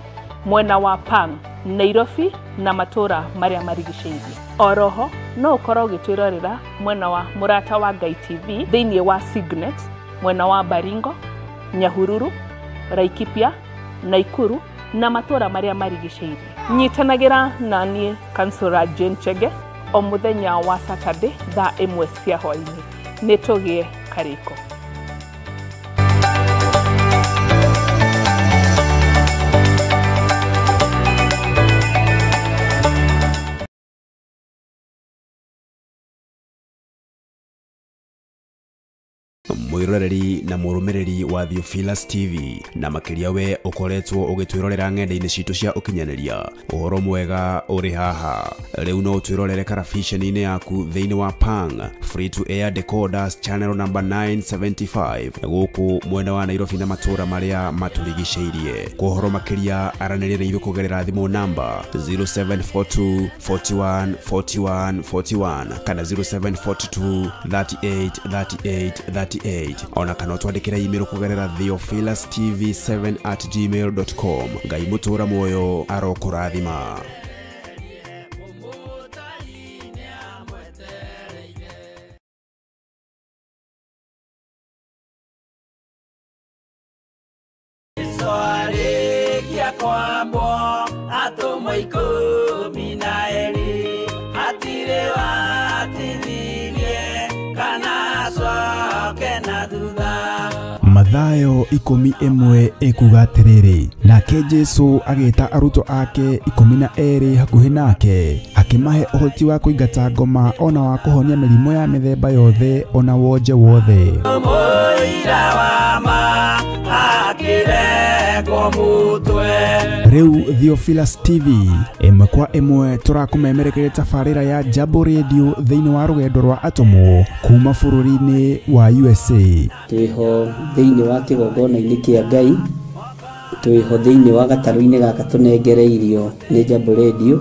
mwena wa Pang, Nairobi na matũra marĩa marigicĩirie. Oroho no ũkorwo ũgĩtwĩrorera mwena wa Mũrata wa Ngai TV thĩinĩ wa Signet, mwena wa Baringo, Nyahururu, Laikipia, Naikuru na matũra marĩa marigicĩirie. Nyitanagĩra na niĩ Counselor Jane Chege o mũthenya wa Saturday thaa 1 cia hwaĩ-inĩ. Nĩ tũgĩe karĩko. Mwĩroreri na mũrũmĩrĩri wa Theophilus TV na makĩria we ũkoretwo ũgĩtwĩrorera ng'enda-inĩ citũ cia ũkinyanĩria. Ũhoro mwega ũrĩ haha. Rĩu no ũtwĩrorere karabiceni-inĩ yaku thĩinĩ wa Pang Free to Air Decoders channel number 975 gũkũ mwena wa Nairobi na matũũra marĩa matũrigicĩirie. Kwa ũhoro makĩria aranĩria na ithuĩ kũgerera thimũ namba 0742 41 41 41 kana 0742 38 38 38 ona kana ũtwandĩkĩre email kũgerera theophilustv7@gmail.com. Ngai mũtũũra muoyo arokũrathima. Arĩkia kwambwo atũmwo 12 hatirĩ watithirie kana acoke na thutha. Mathayo 11 ekuga atĩrĩrĩ, nake Jesu agĩta arutwo ake 12 hakuhĩ nake, akĩmahe ũhoti wa kũingata ngoma ona wa kũhonia mĩrimũ ya mĩthemba yothe ona wonje wothe. Mũira wa ma akĩrengwo mũtwe. Rĩu Theophilus TV ĩmwe kwa ĩmwe tũrakũmemerekeria tabarĩra ya Jambo Radio thĩinĩ wa rũgendo rwa atũmwo kuma bũrũri-inĩ wa USA. Twĩho thĩinĩ wa kĩgongona-inĩ kĩa Ngai, twĩho thĩinĩ wa gatarũ-inĩ gaka tũnengereirio nĩ Jambo Radio.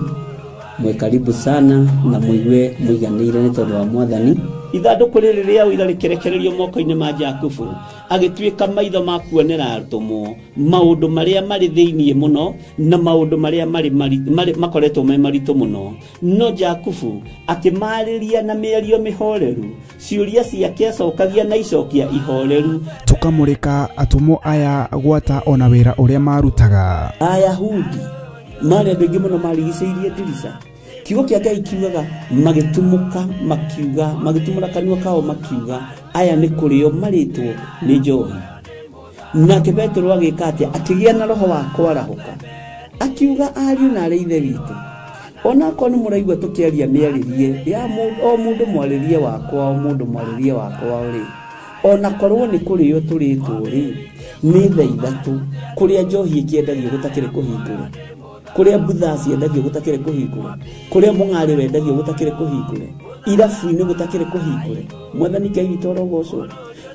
Mwĩ karibu sana na mũigue mũiganĩire nĩ tondũ wa Mwathani. Ithandũkũ rĩrĩ rĩa ũira rĩkĩrekererio moko-inĩ ma Jakubu, agĩtuĩka maitho ma kuonera atũmwo maũndũ marĩa marĩ thĩinĩ mũno na maũndũ marĩa marĩ makoretwo me maritũ mũno. No Jakubu akĩmarĩria na mĩario mĩhoreru, ciũria ciake acokagia na icokia ihoreru. Tũkamũrĩka atũmwo aya gwata ona wĩra ũrĩa marutaga. Ayahudi marĩ andũ aingĩ mũno marigicĩirie ndirica. Kiugo kĩa Ngai kiugaga magĩtumũka makiuga, magĩtumũra kanua kao makiuga, aya nĩ kũrĩo marĩtwo nĩ njohi. Nake Petero agĩka atĩa? Akĩgĩa na roho wa kwarahũka, akiuga ariũ na arĩ ithe witũ, onakorwo nĩ mũraigua tũkĩaria mĩarĩrie ya o mũndũ mwarĩrie wakwa, o mũndũ mwarĩrie wakwa rĩ, onakorwo nĩ kũrĩo tũrĩtwo rĩ, nĩ thaa 3 kũrĩa njohi ĩkĩendagio gũtakĩrĩ kũhingũre, kũrĩa mbutha ciendagio gũtakĩrĩ kũhingũre, kũrĩa mũng'arĩ wendagio gũtakĩrĩ kũhingũre, irabu-inĩ gũtakĩrĩ kũhingũre. Mwathani Ngai witũ arogocwo.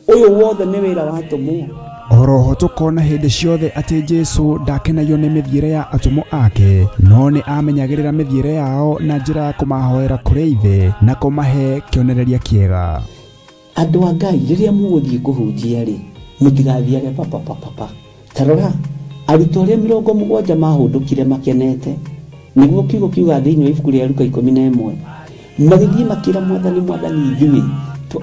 Ũyũ wothe nĩ wĩra wa atũmwo. Oroho tũkona hĩndĩ ciothe atĩ Jesu ndakenagio nĩ mĩthiĩre ya atũmwo ake, no nĩ amenyagĩrĩra mĩthiĩre yao na njĩra ya kũmahoera kũrĩ ithe na kũmahe kĩonereria kĩega. Andũ a Ngai, rĩrĩa mũgũthiĩ kũhunjia rĩ, mũtigathiage papapapapa. Ta rora arutwo arĩa 70 mahũndũkire makenete, nĩguo kiugo kiuga thĩinĩ wa ibuku rĩa Luka 11, magĩthiĩ makĩra Mwathani, Mwathani ithuĩ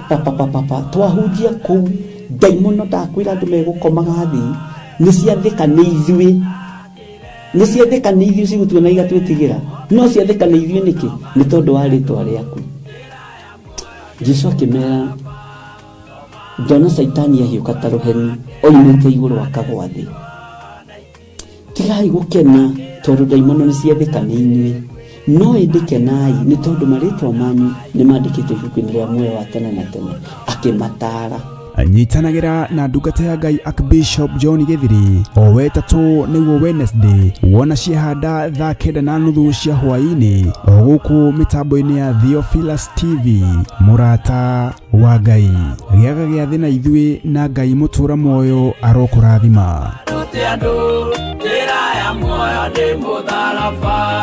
papapapapa twahunjia kũu ndaimono ndakwĩra andũ megũkomaga thĩ, nĩ ciathĩka nĩ ithuĩ, nĩ ciathĩka nĩ ithuĩ cigũtuona igatwĩtigĩra, no ciathĩka nĩ ithuĩ nĩkĩ? Nĩ tondũ wa rĩtwa rĩaku. Jesu akĩmera, ndona Caitani ahiũka ta rũheni oimĩte igũrũ akagwa thĩ. Tigai gũkena tondũ ndaimono nĩ ciathĩka nĩ inyuĩ, no ĩndĩ kenai nĩ tondũ marĩtwa manyu nĩ mandĩkĩtwo ibuku-inĩ rĩa muoyo wa tene na tene. Akĩmataara. Nyitanagĩra na ndungata ya Ngai Archbishop John Githiri o wetatũ nĩguo Wednesday wona ciahanda thaa 9:30 cia hwaĩ-inĩ o gũkũ mĩtambo-inĩ ya Theophilus TV. Mũrata wa Ngai, gĩaga gĩathĩ na ithuĩ na Ngai mũtũũra muoyo arokũrathima. Rute andũ njĩra ya muoyo nĩ mũtharaba.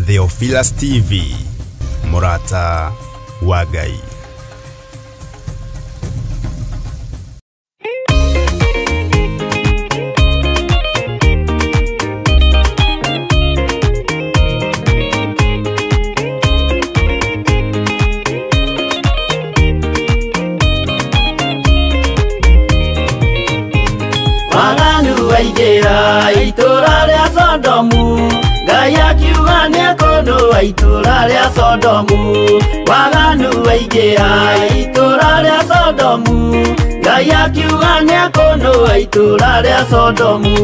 Theophilus TV, Murata wa Ngai. Waingĩra itũra rĩa Sodomu, Ngai akiuga nĩekũnũa itũra rĩa Sodomu. Waganu waingĩra itũra rĩa Sodomu, Ngai akiuga nĩekũnũa itũra rĩa Sodomu.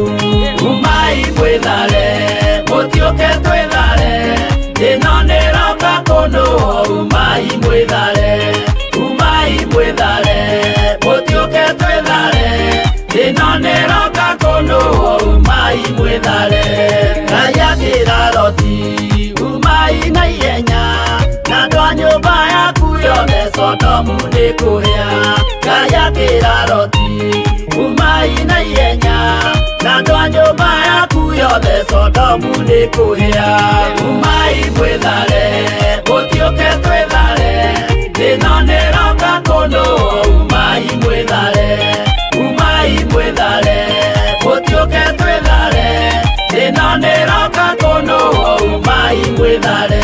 Umai mwĩthare, mũtiũke twĩthare, ĩno nĩroka kũnũa. Umai mwĩthare, umai mwĩthare, mũtiũke twĩthare, ĩno nĩroka kũnũa. Umai mwĩthare. Ngai akĩra Loti, umai na ihenya, na andũ a nyũmba yaku yothe Sodomu nĩkũhĩa. Ngai akĩra Loti, umai na ihenya, na andũ a nyũmba yaku yothe Sodomu nĩkũhĩa. Umai mwĩthare, mũtiũke twĩthare, ĩno nĩroka kũnũa. Umai mwĩthare, umai mwĩthare, mũtiũke twĩthare, ĩno nĩroka kũnũa. Umai mwĩthare.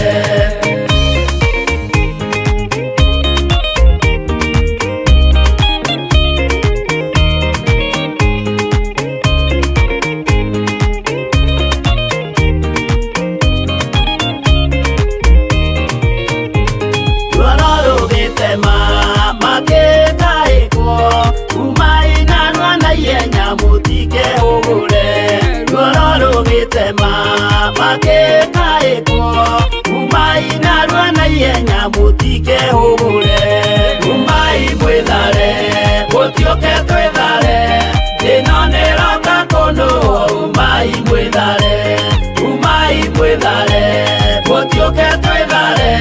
Umai mwĩthare, mũtiũke twĩthare, ĩno nĩroka kũnũa. Umai mwĩthare, umai mwĩthare, mũtiũke twĩthare,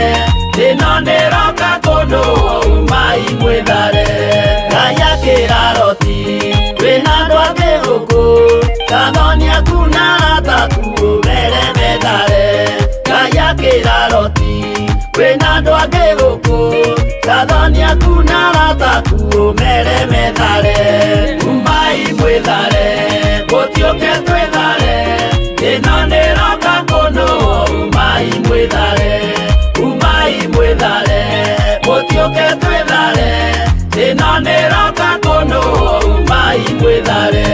ĩno nĩroka kũnũa. Umai mwĩthare. Ngai akĩra Loti, wĩna andũ angĩ gũkũ, athoni aku na arata aku ũmere methare. Ngai akĩra Loti, wĩna andũ angĩ gũkũ, athoni aku na arata aku ũmere methare. Umai mwĩthare, mũtiũke twĩthare, ĩno nĩroka kũnũa. Umai mwĩthare, umai mwĩthare, mũtiũke twĩthare, ĩno nĩroka kũnũa. Umai mwĩthare.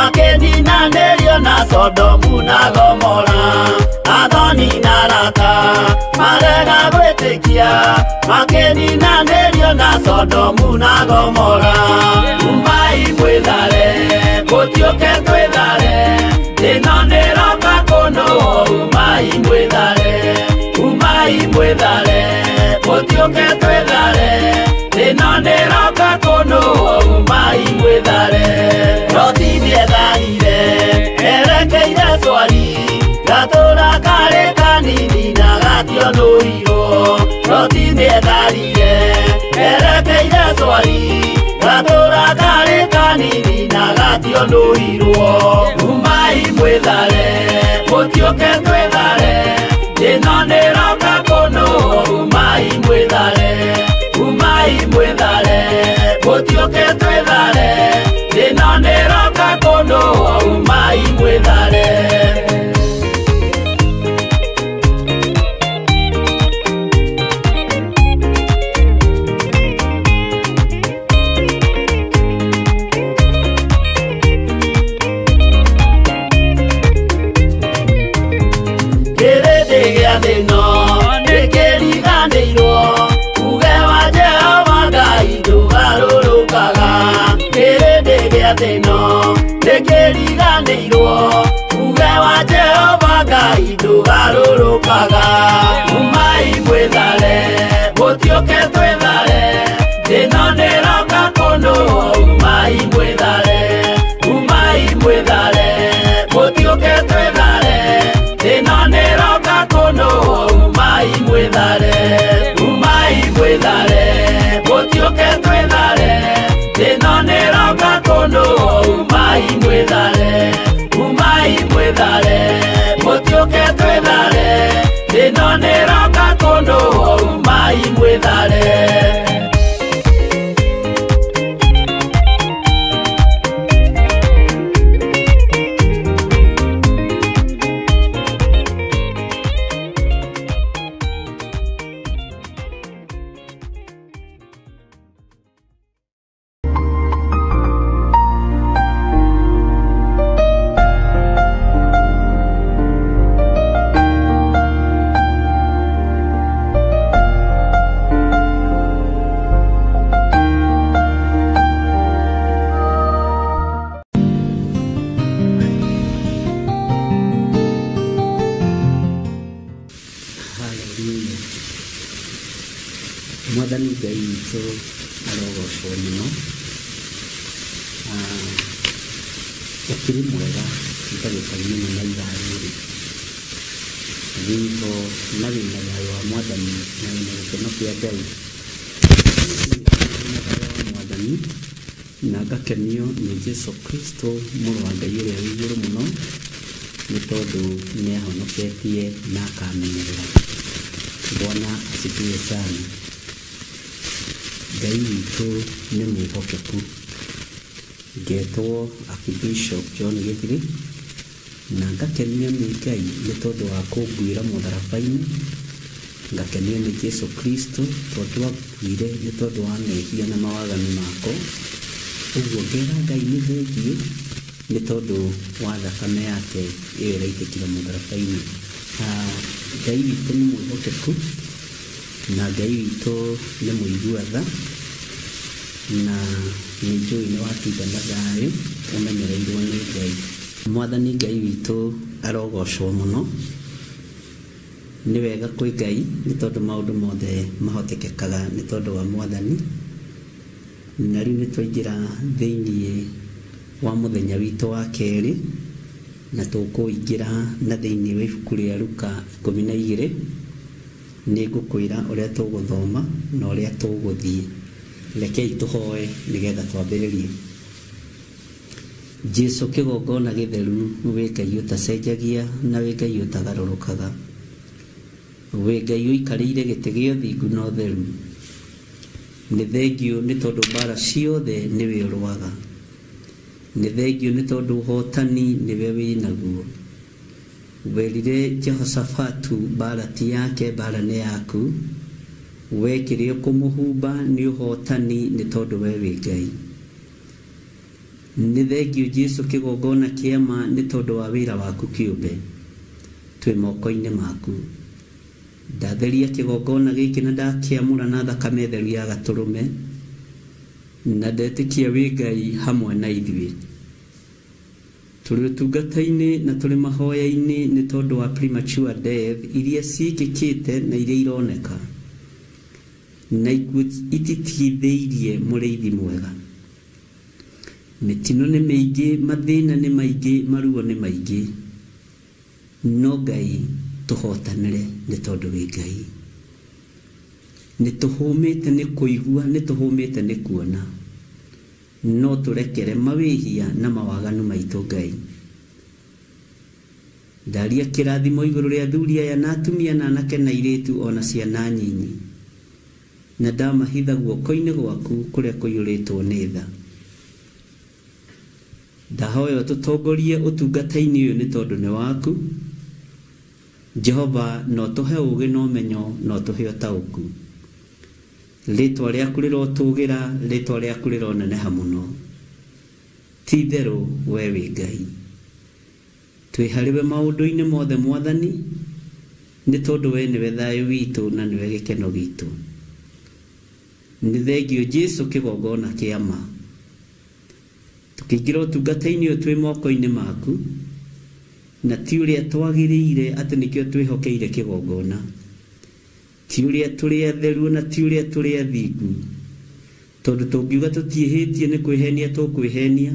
Makeninanĩrio na Sodomu na Gomora. Athoni na arata marega gwĩtĩkia, makeninanĩrio na Sodomu na Gomora. Umai mwĩthare, mũtiũke twĩthare, ĩno nĩroka kũnũa. Umai mwĩthare, umai mwĩthare, mũtiũke twĩthare, ĩno nĩroka kũnũa. Umai mwĩthare. Loti nĩetharire erekeire Swari, gatũra karĩ kanini na gationũirwo. Loti nĩetharire erekeire Swari, gatũra karĩ kanini na gationũirwo. Umai mwĩthare, mũtiũke twĩthare, ĩno nĩroka kũnũa. Umai mwĩthare, umai mwĩthare, mũtiũke twĩthare, ĩno nĩroka kũnũa. Umai mwĩthare. Kĩrĩndĩ gĩa thĩ ĩno nĩkĩriganĩirwo, uge wa Jehova Ngai ndũgarũrũkaga. Kĩrĩndĩ gĩa thĩ ĩno nĩkĩriganĩirwo, Haleluya. Mwathani Ngai witũ arogocwo mũno. Ũkĩrĩ mwega ndagĩka-inĩ ĩno na ithaa rĩrĩ. Wĩho na wĩna thayũ wa Mwathani na wĩna gĩkeno kĩa Ngai. Wĩna thayũ wa Mwathani na ngakenio nĩ Jesu Kristo mũrũ wa Ngai ũrĩa wĩ igũrũ mũno, nĩ tondũ nĩ ahonoketie na akamenyerera. Bwana asifiwe sana. Ngai witũ nĩ mwĩhokeku. Ngetwo Archbishop John Gĩthiri na ngakenio nĩ Ngai nĩ tondũ wa kũnguĩra mũtharaba-inĩ, ngakenio nĩ Jesu Kristo tondũ akuire nĩ tondũ wa mehia na mawaganu makwa. Ũguo ngera Ngai nĩ thengiũ nĩ tondũ wa thakame yake ĩyo ĩraitĩkire mũtharaba-inĩ. Ngai witũ nĩ mwĩhokeku na Ngai witũ nĩ mũigua tha, na nĩ njũĩ nĩ watinda na thayũ ũmenyereirwo nĩ Ngai. Mwathani Ngai witũ arogocwo mũno. Nĩ wega kwĩ Ngai nĩ tondũ maũndũ mothe mahotekekaga nĩ tondũ wa Mwathani. Na rĩu nĩ twaingĩra thĩiniĩ wa mũthenya witũ wa kerĩ, na tũkũingĩra na thĩiniĩ wa ibuku rĩa Luka 12. Nĩ ngũkwĩra ũrĩa tũgũthoma na ũrĩa tũgũthiĩ. Rekei tũhoe nĩgetha twambĩrĩrie. Jesu kĩgongona gĩtheru, wĩ Ngai ũtacenjagia na wĩ Ngai ũtagarũrũkaga, wĩ Ngai ũikarĩire gĩtĩ gĩa ũthingu na ũtheru. Nĩ thengiũ nĩ tondũ mbara ciothe nĩwe ũrũaga. Nĩ thengiũ nĩ tondũ ũhotani nĩwe wĩnaguo. Werire Jehoshafatu mbara ti yake, mbara nĩ yaku. We kĩrĩa ũkũmũhumba nĩ ũhotani nĩ tondũ we wĩ Ngai. Nĩ thengiũ Jesu kĩgongona kĩa ma nĩ tondũ wa wĩra waku kĩũmbe. Twĩ moko-inĩ maku. Ndatheria kĩgongona gĩkĩ na ndakĩamũra na thakame theru ya gatũrũme, na ndetĩkia wĩ Ngai hamwe na ithuĩ. Tũrĩ ũtungata-inĩ na tũrĩ mahoya-inĩ nĩ tondũ wa premature death iria ciĩkĩkĩte na iria ironeka, na ikuũ ititigithĩirie mũrĩithi mwega. Mĩtino nĩ mĩingĩ, mathĩna nĩ maingĩ, maruo nĩ maingĩ, no Ngai tũhotanĩre nĩ tondũ wĩ Ngai. Nĩ tũhũmĩte nĩ kũigua, nĩ tũhũmĩte nĩ kuona, no tũrekere mawĩhia na mawaganu maitũ Ngai. Ndaria kĩrathimo igũrũ rĩa athuri aya na atumia na anake na airĩtu ona ciana nyinyi, na ndamahitha guoko-inĩ gwaku kũrĩa kũiyũrĩtwo nĩ tha. Ndahoya ũtũtongorie ũtungata-inĩ ũyũ nĩ tondũ nĩ waku. Jehova, no tũhe ũũgĩ na ũmenyo, no tũhe ũtaũku. Rĩtwa rĩaku rĩrotũgĩra, rĩtwa rĩaku rĩroneneha mũno. Ti itherũ we wĩ Ngai. Twĩ harĩwe maũndũ-inĩ mothe Mwathani, nĩ tondũ we nĩwe thayũ witũ na nĩwe gĩkeno gitũ. Nĩ thengiũ Jesu kĩgongona kĩa ma. Tũkĩingĩra ũtungata-inĩ ũyũ twĩ moko-inĩ maku, na ti ũrĩa twagĩrĩire atĩ nĩkĩo twĩhokeire kĩgongona, ti ũrĩa tũrĩ atheru na ti ũrĩa tũrĩ athingu, tondũ tũngiuga tũtiĩhĩtie nĩ kwĩhenia tũkwĩhenia.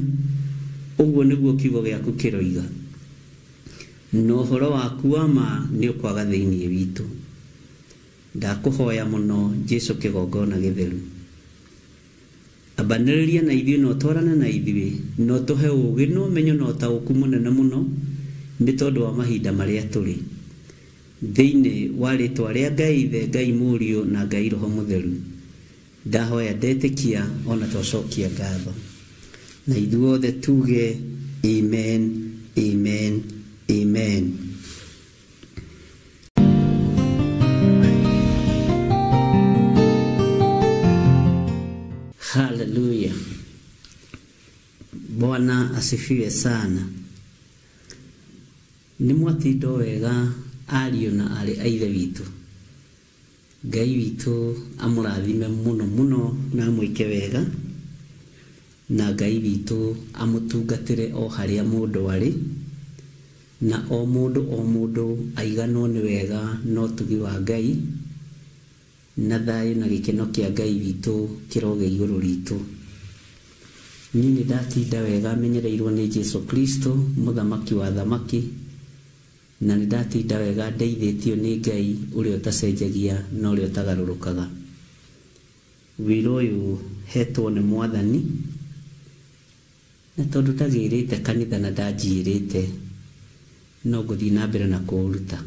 Ũguo nĩguo kiugo gĩaku kĩroiga, na ũhoro waku wa ma nĩ ũkwaga thĩiniĩ witũ. Ndakũhoya mũno Jesu kĩgongona gĩtheru, ambanĩrĩria na ithuĩ na ũtwarane na ithuĩ, na ũtũhe ũũgĩ na ũmenyo na ũtaũku mũnene mũno nĩ tondũ wa mahinda marĩa tũrĩ. Thĩinĩ wa rĩtwa rĩa Ngai Ithe, Ngai Mũriũ na Ngai Roho Mũtheru, ndahoya ndetĩkia ona twacokia ngatho, na ithuothe tuge amen, amen, amen. Haleluya. Bwana asifiwe sana. Nĩ mwatindo wega ariũ na arĩ a ithe witũ. Ngai witũ amũrathime mũno mũno na amwĩke wega, na Ngai witũ amũtungatĩre o harĩa mũndũ arĩ. Na o mũndũ o mũndũ aiganwo nĩ wega na ũtugi wa Ngai, na thayũ na gĩkeno kĩa Ngai witũ kĩroge igũrũ ritũ. Niĩ nĩ ndatinda wega menyereirwo nĩ Jesu Kristo, mũthamaki wa thamaki, na nĩ ndatinda wega ndeithĩtio nĩ Ngai ũrĩa ũtacenjagia na ũrĩa ũtagarũrũkaga. Wĩra ũyũ hetwo nĩ Mwathani, na tondũ ndagĩrĩte kanitha na ndanjiyĩrĩte, no ngũthiĩ na mbere na kũũruta.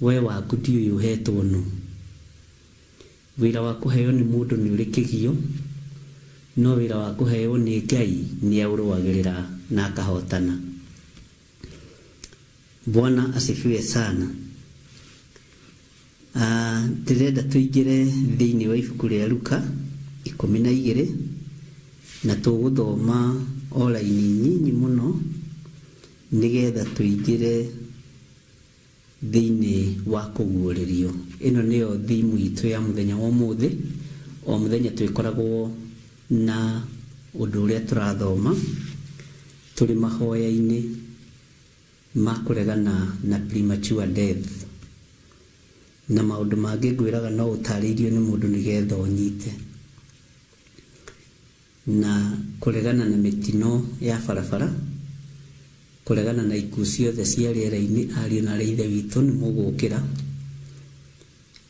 We waku ndiũĩ ũhetwo nũ. Wĩra wa kũheo nĩ mũndũ nĩ ũrĩ kĩgio, no wĩra wa kũheo nĩ Ngai nĩ aũrũagĩrĩra na akahotana. Bwana asifiwe sana. Ndĩrenda tũingĩre thĩinĩ wa ibuku rĩa Luka 12 na tũgũthoma o raini nyinyi mũno nĩgetha tũingĩre thĩinĩ wa kũguũrĩrio. Ĩno nĩyo thimu itũ ya mũthenya wa ũmũthĩ. O mũthenya twĩkoragwo na ũndũ ũrĩa tũrathoma tũrĩ mahoya-inĩ ma kũregana na premature death, na maũndũ mangĩ ngwĩraga no ũtarĩirio nĩ mũndũ nĩgetha ũnyite, na kũregana na mĩtino ya barabara, kũregana na ikuũ ciothe cia rĩera-inĩ, ariũ na aarĩ a Ithe witũ nĩ mũgũkĩra,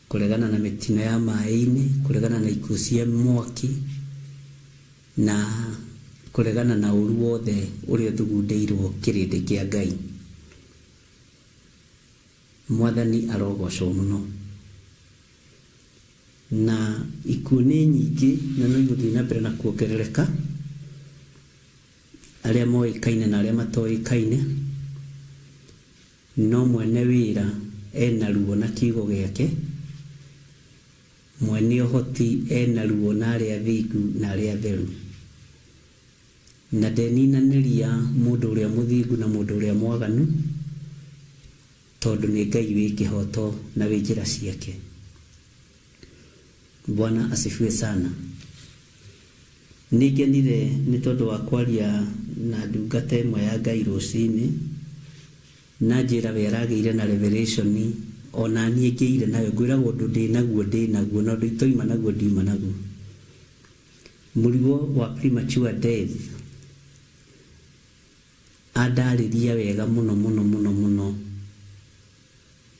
kũregana na mĩtino ya maĩ-inĩ, kũregana na ikuũ cia mwaki, na kũregana na ũru wothe ũrĩa ũthugundĩirwo kĩrĩndĩ kĩa Ngai. Mwathani arogocwo mũno. Na ikuũ nĩ nyingĩ na no igũthiĩ na mbere na kuongerereka, arĩa moĩkaine na arĩa matoĩkaine, no mwene wĩra ena ruo na kiugo gĩake, mwene ũhoti ena ruo na arĩa athingu na arĩa atheru, na ndeninanĩria mũndũ ũrĩa mũthingu na mũndũ ũrĩa mwaganu, tondũ nĩ Ngai wĩ kĩhoto na wĩ njĩra ciake. Bwana asifiwe sana. Nĩngenire nĩ tondũ wa kwaria na ndungata ĩmwe ya Ngai rũcinĩ, na njĩra we aragĩire na revelation, ona niĩ ngĩire nayo, ngwĩragwo ũndũ ndĩnaguo na ũndũ itoima naguo ndiuma naguo. Mũrigo wa premature death andarĩria wega mũno mũno mũno mũno,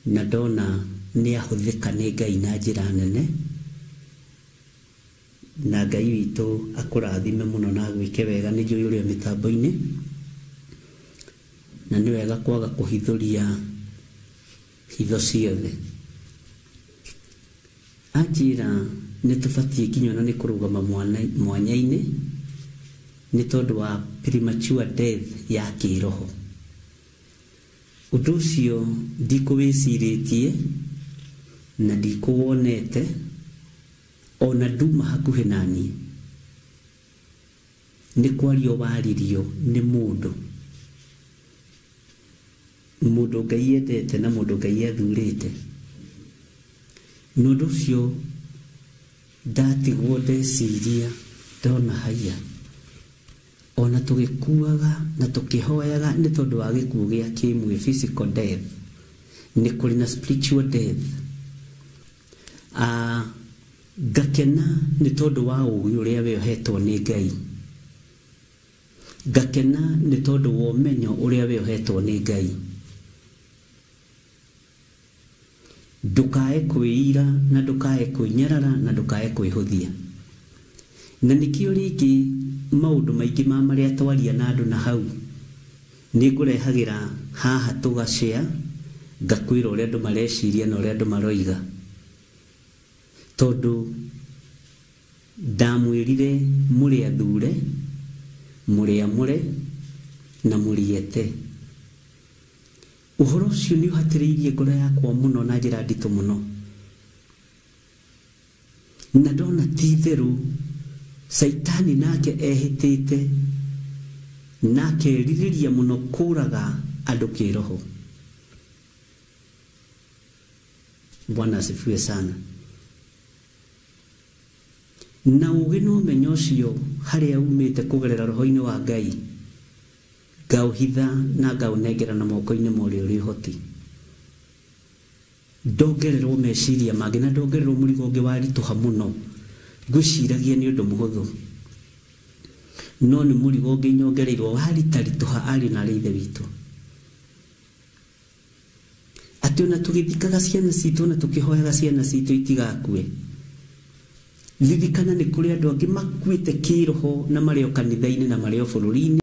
na ndona nĩ ahũthĩka nĩ Ngai na njĩra nene, na Ngai witũ akũrathime mũno na agwĩke wega. Nĩ njũĩ ũrĩa mĩtambo-inĩ, na nĩ wega kwaga kũhithũria hitho ciothe. Anjĩra nĩ tũbatiĩ nginya ona nĩ kũrũgama mwanya-inĩ nĩ tondũ wa premature death ya kĩroho. Ũndũ ũcio ndikũwĩcirĩtie na ndikũwonete, ona nduma hakuhĩ naniĩ. Nĩ kwario waririo nĩ mũndũ, mũndũ Ngai endete na mũndũ Ngai athurĩte. Na ũndũ ũcio ndatigwo ndeciria, ndona haiya, ona tũgĩkuaga na tũkĩhoyaga nĩ tondũ wa gĩkuũ gĩa kĩmwĩrĩ, physical death, nĩ kũrĩ na spiritual death. Ngakena nĩ tondũ wa ũũgĩ ũrĩa we ũhetwo nĩ Ngai, ngakena nĩ tondũ wa ũmenyo ũrĩa we ũhetwo nĩ Ngai. Ndũkae kwĩira na ndũkae kwĩnyarara na ndũkae kwĩhũthia. Na nĩkĩo rĩngĩ maũndũ maingĩ ma marĩa twaria na andũ na hau nĩ ngũrehagĩra haha tũgacĩa, ngakwĩra ũrĩa andũ mareciria na ũrĩa andũ maroiga, tondũ ndamwĩrire mũrĩ athure, mũrĩ amũre na mũrĩete. Ũhoro ũcio nĩ ũhatĩrĩirie ngoro yakwa mũno na njĩra nditũ mũno, na ndona ti itherũ Saitani nake ehĩtĩte na akerirĩria mũno kũraga andũ kĩroho. Bwana asifiwe sana. Na ũũgĩ na ũmenyo ũcio harĩa umĩte kũgerera roho-inĩ wa Ngai Ngaũhitha na ngaũnengera na moko-inĩ ma ũrĩa ũrĩ ũhoti. Ndongererwo meciria mangĩ na ndongererwo mũrigo ũngĩ waritũha mũno. Ngwĩciragia nĩ ũndũ mũhũthũ, no nĩ mũrigo ũngĩ nyongereirwo waritaritũha ariũ na arĩ ithe witũ. Atĩ ona tũgĩthikaga ciana citũ na tũkĩhoyaga ciana citũ itigakue, ririkana nĩ kũrĩ andũ angĩ makuĩte kĩroho na marĩ o kanitha-inĩ na marĩ o bũrũri-inĩ.